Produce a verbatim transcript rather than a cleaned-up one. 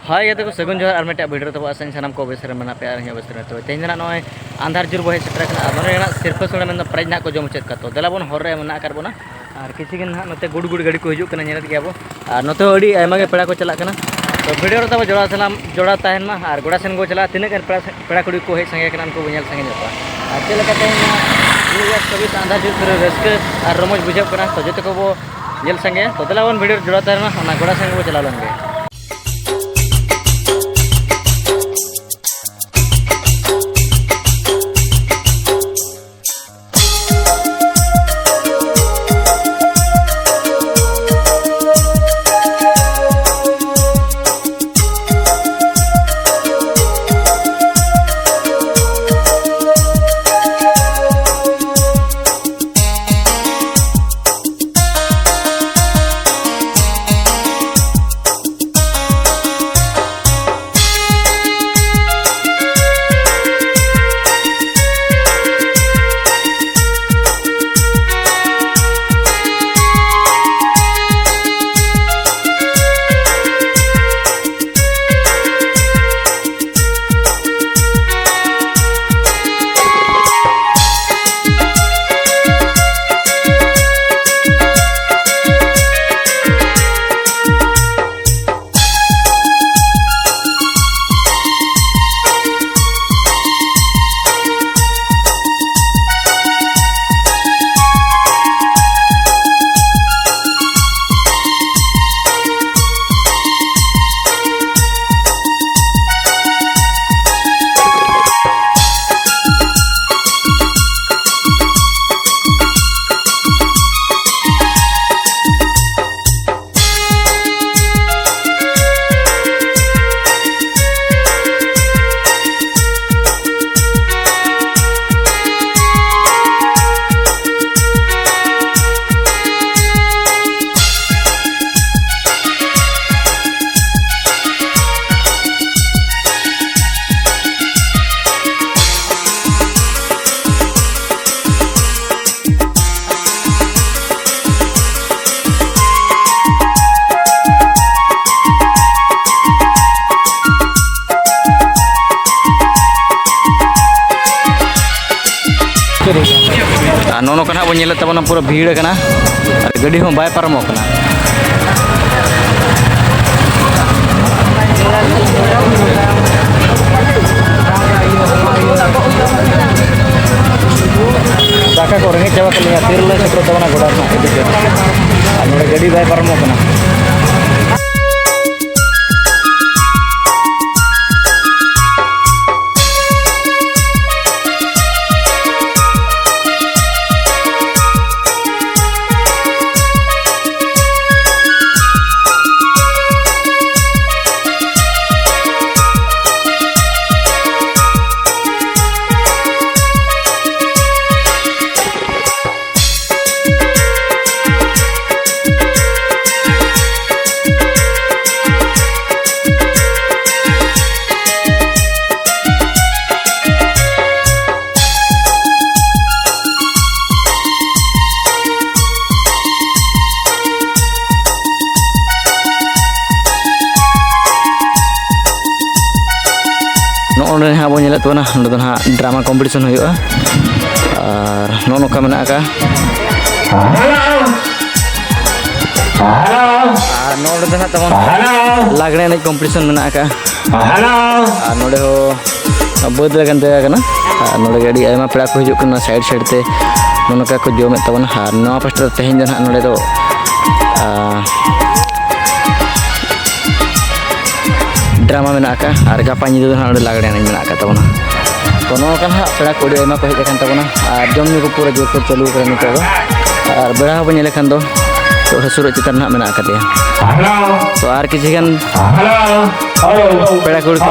ᱦᱳᱭ ᱜᱟᱛᱮ ᱠᱚ, ᱥᱟᱹᱜᱩᱱ ᱡᱚᱦᱟᱨ ᱟᱨ ᱢᱤᱫᱴᱟᱝ ᱵᱷᱤᱰᱤᱭᱳ ᱨᱮ ᱛᱟᱵᱚ ᱟᱥᱟᱧ ᱥᱟᱱᱟᱢ ᱠᱚ ᱵᱮᱥ ᱨᱮ ᱢᱮᱱᱟᱜ ᱯᱮᱭᱟ ᱟᱨ ᱤᱧ ᱦᱚᱸ ᱵᱮᱥ ᱨᱮ ᱢᱮᱱᱟᱜ᱾ ᱛᱚ ᱛᱮᱦᱮᱧ ᱫᱚ ᱱᱟᱜ ᱱᱚᱜᱼᱚᱭ ᱟᱸᱫᱷᱟᱨ ᱡᱳᱨ ᱵᱚ ᱦᱮᱡ ᱥᱮᱴᱮᱨ ᱟᱠᱟᱱᱟ ᱟᱨ ᱱᱚᱰᱮ ᱨᱮᱱᱟᱜ ᱥᱤᱨᱯᱟᱹ ᱥᱳᱲᱮ ᱢᱮᱱᱫᱚ ᱯᱨᱟᱭᱤᱡᱽ ᱱᱟᱜ ᱠᱚ ᱡᱚᱢ ᱦᱚᱪᱚᱭᱮᱫ ᱠᱚᱣᱟ᱾ ᱛᱚ ᱫᱮᱞᱟ ᱵᱚᱱ ᱦᱚᱨ ᱨᱮ ᱢᱮᱱᱟᱜ ᱟᱠᱟᱫ ᱵᱚᱱᱟ ᱟᱨ ᱠᱤᱪᱷᱩ ᱜᱟᱱ ᱱᱟᱜ ᱱᱚᱛᱮ ᱜᱩᱰ ᱜᱩᱰ ᱜᱟᱹᱰᱤ ᱠᱚ ᱦᱤᱡᱩᱜ ᱠᱟᱱᱟ, ᱧᱮᱞᱮᱫ ᱜᱮᱭᱟ ᱵᱚ᱾ ᱟᱨ ᱱᱚᱛᱮ ᱦᱚᱸ ᱟᱹᱰᱤ ᱟᱭᱢᱟ ᱜᱮ ᱯᱮᱲᱟ ᱠᱚ ᱪᱟᱞᱟᱜ ᱠᱟᱱᱟ᱾ ᱛᱚ ᱵᱷᱤᱰᱤᱭᱳ ᱨᱮ ᱛᱟᱵᱚ ᱡᱚᱲᱟᱣ ᱥᱟᱱᱟᱢ ᱡᱚᱲᱟᱣ ᱛᱟᱦᱮᱱ ᱢᱟ ᱟᱨ ᱜᱚᱰᱟ ᱥᱮᱱ ᱵᱚ ᱪᱟᱞᱟᱜᱼᱟ, ᱛᱤᱱᱟᱹᱜ ᱜᱟᱱ ᱯᱮᱲᱟ ᱯᱮᱲᱟ ᱠᱩᱲᱤ ᱠᱚ ᱦᱮᱡ ᱥᱟᱸᱜᱮ ᱠᱟᱱᱟ ᱩᱱᱠᱩ ᱵᱚ ᱧᱮᱞ ᱥᱟᱸᱜᱮ ᱧᱚᱜ ᱠᱚᱣᱟ᱾ ᱟᱨ ᱪᱮᱫ ᱞᱮᱠᱟ ᱛᱮᱦᱮᱧ ᱱᱟᱜ ᱫᱩ ᱦᱟᱡᱟᱨ ᱪᱚᱵᱵᱤᱥ ᱟᱸᱫᱷᱟᱨ ᱡᱩᱜᱽ ᱯᱩᱨᱟᱹ ᱨᱟᱹᱥᱠᱟᱹ ᱟᱨ ᱨᱚᱢᱚᱡᱽ ᱵᱩᱡᱷᱟᱹᱜ ᱠᱟᱱᱟ, ᱛᱚ ᱡᱚᱛᱚ ᱠᱚᱵᱚ ᱧᱮᱞ ᱥᱟᱸᱜᱮᱭᱟ᱾ ᱛᱚ ᱫᱮᱞᱟ ᱵᱚᱱ ᱵᱷᱤᱰᱤᱭᱳ ᱨᱮ ᱡᱚᱲᱟᱣ ᱛᱟᱦᱮᱱ ᱢᱟ, ᱚᱱᱟ ᱜᱚᱰᱟ ᱥᱮᱱ ᱜᱮᱵᱚ ᱪᱟᱞᱟᱣ ᱞᱮᱱ ᱜᱮ᱾ ᱱᱚᱜᱼᱚ ᱱᱚᱝᱠᱟ ᱱᱟᱦᱟᱜ ᱵᱚᱱ ᱧᱮᱞᱮᱫ ᱛᱟᱵᱚᱱᱟ, ᱯᱩᱨᱟᱹ ᱵᱷᱤᱲ ᱟᱠᱟᱱᱟ ᱟᱨ ᱜᱟᱹᱰᱤ ᱦᱚᱸ ᱵᱟᱭ ᱯᱟᱨᱚᱢᱚᱜ ᱠᱟᱱᱟ᱾ ᱫᱟᱠᱟ ᱠᱚ ᱨᱮᱸᱜᱮᱡ ᱪᱟᱵᱟ ᱠᱮᱫ ᱞᱤᱧᱟ, ᱛᱤᱨᱮᱞᱮ ᱥᱮᱴᱮᱨ ᱛᱟᱵᱚᱱᱟ ᱜᱚᱰᱟ ᱨᱮᱱᱟᱜ ᱤᱫᱤ ᱛᱮ᱾ ᱟᱨ ᱱᱚᱰᱮ ᱜᱟᱹᱰᱤ ᱵᱟᱭ ᱯᱟᱨᱚᱢᱚᱜ ᱠᱟᱱᱟ᱾ ᱱᱚᱜᱼᱚ ᱱᱚᱰᱮ ᱱᱟᱦᱟᱜ ᱵᱚᱱ ᱧᱮᱞᱮᱫ ᱛᱟᱵᱚᱱᱟ, ᱱᱚᱰᱮ ᱫᱚ ᱱᱟᱦᱟᱜ drama competition ᱦᱩᱭᱩᱜᱼᱟ᱾ ᱟᱨ ᱱᱚᱜᱼᱚ ᱱᱚᱝᱠᱟ ᱢᱮᱱᱟᱜ ᱟᱠᱟᱫᱼᱟ᱾ ᱟᱨ ᱱᱚᱰᱮ ᱫᱚ ᱱᱟᱦᱟᱜ ᱛᱟᱵᱚᱱ ᱞᱟᱜᱽᱲᱮ ᱮᱱᱮᱡ competition ᱢᱮᱱᱟᱜ ᱟᱠᱟᱫᱼᱟ᱾ ᱟᱨ ᱱᱚᱰᱮ ᱦᱚᱸ ᱵᱟᱹᱫᱽ ᱞᱮᱠᱟᱱ ᱡᱟᱭᱜᱟ ᱠᱟᱱᱟ᱾ ᱟᱨ ᱱᱚᱰᱮ ᱜᱮ ᱟᱹᱰᱤ ᱟᱭᱢᱟ ᱯᱮᱲᱟ ᱠᱚ ᱦᱤᱡᱩᱜ ᱠᱟᱱᱟ, side side ᱛᱮ ᱱᱚᱜᱼᱚ ᱱᱚᱝᱠᱟ ᱠᱚ ᱡᱚᱢᱮᱫ ᱛᱟᱵᱚᱱᱟ᱾ ᱟᱨ ᱱᱚᱣᱟ ᱯᱟᱥᱴᱟ ᱨᱮ ᱛᱮᱦᱮᱧ ᱫᱚ ᱱᱟᱦᱟᱜ ᱱᱚᱰᱮ ᱫᱚ, ᱟᱨ drama ᱢᱮᱱᱟᱜ ᱟᱠᱟᱫᱼᱟ᱾ ᱟᱨ ᱜᱟᱯᱟ ᱧᱤᱫᱟᱹ ᱫᱚ ᱱᱟᱦᱟᱜ ᱱᱚᱰᱮ ᱞᱟᱜᱽᱲᱮ ᱮᱱᱮᱡ ᱢᱮᱱᱟᱜ ᱟᱠᱟᱫ ᱛᱟᱵᱚᱱᱟ᱾ ᱛᱚ, ᱱᱚᱜᱼᱚ ᱱᱚᱝᱠᱟ ᱱᱟᱦᱟᱜ ᱯᱮᱲᱟ ᱠᱚ ᱟᱹᱰᱤ ᱟᱭᱢᱟ ᱠᱚ ᱦᱮᱡ ᱟᱠᱟᱱ ᱛᱟᱵᱚᱱᱟ᱾ ᱟᱨ ᱡᱚᱢ ᱧᱩ ᱠᱚ ᱯᱩᱨᱟᱹ ᱡᱳᱨᱥᱳᱨ ᱪᱟᱹᱞᱩ ᱟᱠᱟᱱᱟ ᱱᱤᱛᱚᱜ ᱫᱚ᱾ ᱟᱨ ᱵᱮᱲᱟ ᱦᱚᱸᱵᱚᱱ ᱧᱮᱞ ᱞᱮᱠᱷᱟᱱ ᱫᱚ ᱱᱤᱛᱚᱜ ᱦᱟᱹᱥᱩᱨᱚᱜ ᱪᱮᱛᱟᱱ ᱨᱮ ᱱᱟᱦᱟᱜ ᱢᱮᱱᱟᱜ ᱟᱠᱟᱫᱮᱭᱟ᱾ ᱛᱚ, ᱟᱨ ᱠᱤᱪᱷᱩ ᱜᱟᱱ ᱯᱮᱲᱟ ᱠᱩᱲᱤ ᱠᱚ